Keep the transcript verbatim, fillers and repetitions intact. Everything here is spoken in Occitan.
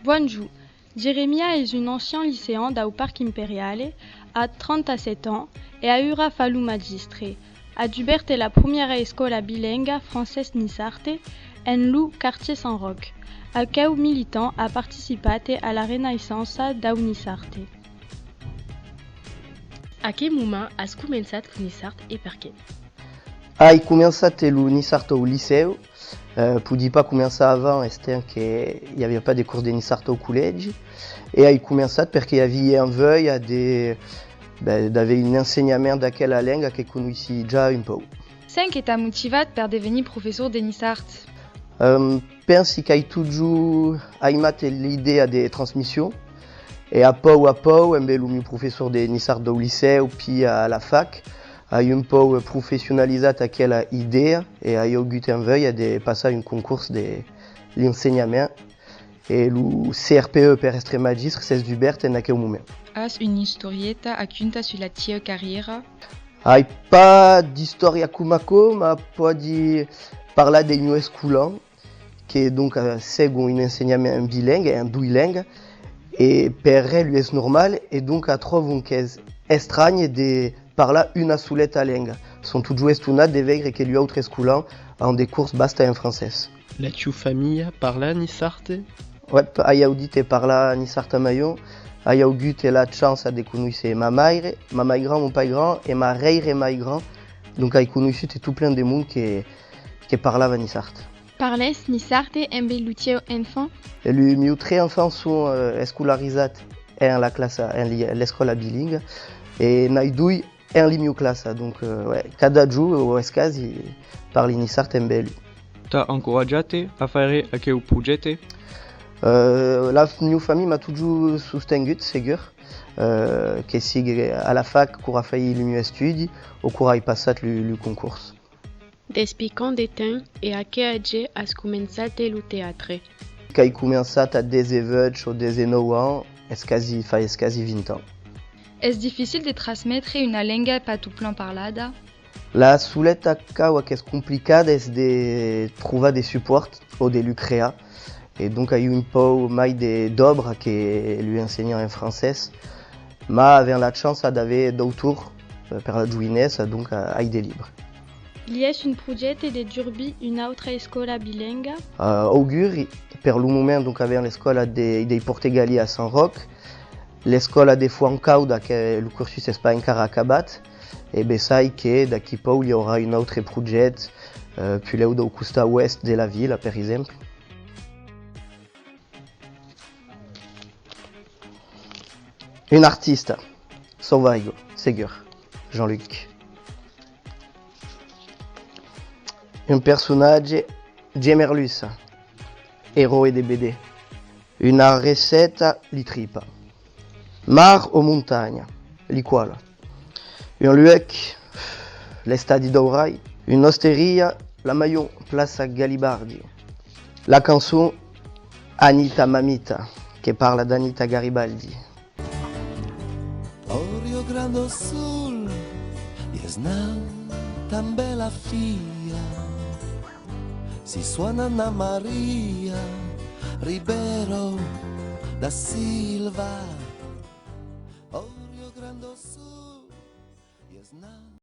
Bonjorn. Jeremia es un ancian licean dau Parc Imperiale, a trenta-sèt ans e aüra fa lo magistre. A dubèrt la promiera escòla bilenga francés-niçard en lo quartièr Sant Ròc. Aqueu militant a participat a la renaissança dau niçard. A qué moment as començat lo niçard e perqué? Ai començat lo niçard au licèu. Eh, podi pas començar avant, estent que i aviá pas de cors de niçard au collègi. E ai començat perque aviái enveja de, ben, d'aver un ensenhament d'aquela lenga que conoissi ja un pauc. Cen que t'a motivat per devenir professor de niçard? Ehm, pensi qu'ai totjorn aimat l'idèa de transmission, e a pauc a pauc, embé lo mieu professor de niçard dau licèu, pi a la fac, ai un pauc professionalizat aquela idèa e ai augut enveja de passar un concors de l'ensenhament. E lo C R P E per èstre magistre s'es dubèrt en aqueu moment. As una istorieta a cuntar sus la tieu carriera? Ai pas d'istòria coma aquò, mas pòdi parlar de mieu escolan, que donc, eh, segon un ensenhament en bilenga, en doi lengas, e per el es normal, e donc atròbon qu'es estranh de parlar una soleta lenga. Son totjorn estonat de veire que lu autres escolans an de cors basta en francés. La tieu familha parla niçard? Uèp, ai audit e parlar niçard a maion. Ai augut la chança de conoisser ma maire, ma mai grand, mon pai grand e ma rèire-mai grand. Donc ai conoissut tot plen de mond que, que parlava niçard. Parles niçard embé lu tieu enfants? E lu mieu tres enfants son, eh, escolarizats en la classa, en li-, l'escòla bilinga, e n'ai doi en li mieu classa, donc, eh, ouais, cada jorn o escasi parli niçard embé lu. T'a encoratjat a faire aqueu projècte? Eh, la f-, mieu familha m'a totjorn sostengut, segur, eh, que sigue a la fac, quora fai lu mieu estudi o quora ai passat lu, lu concors. Despi quant de temps e a qué atge as començat lo teatre? Qu'ai començat a dètz-e-vuech o dètz-e-nòu ans, escasi, fa escasi vint ans. Es dificil de transmetre una lenga pas tot plen parlada? La soleta caua qu'es complicada es de trovar de supòrt o de lu crear. E donc ai un pauc mai de, d'òbra que lu ensenhants en francés, mas avèm la chança d'aver d'autors, eh, per la joinessa, donc, eh, ai de libres. Lies un projècte de durbir una autra escòla bilenga? Eh, auguri, per lo moment, donc, avèm l'escòla de, dei Portegalhs a Sant Ròc, l'escòla de Fontcauda, que lo cursus es pas encara acabat, e bessai que d'aquí pauc li aurà un autre projècte, eh, puslèu dau costat oèst de la vila, per exemple. Un artista, sauvaiga, segur, Jean-Luc. Un personatge, Gemerluça, eròi de B D. Una recèpta, li tripa. Mar o montanha, li còla. Un luec, l'estadi Dauraí. Una osteria, la Maion, plaça Galibardi. La cançon, Anita Mamita, que parla d'Anita Garibaldi. O Rio Grande do Sul, ies nau tan bela fia. Si suana Anna Maria Ribeiro da Silva. O Rio Grande do Sul, ies nau.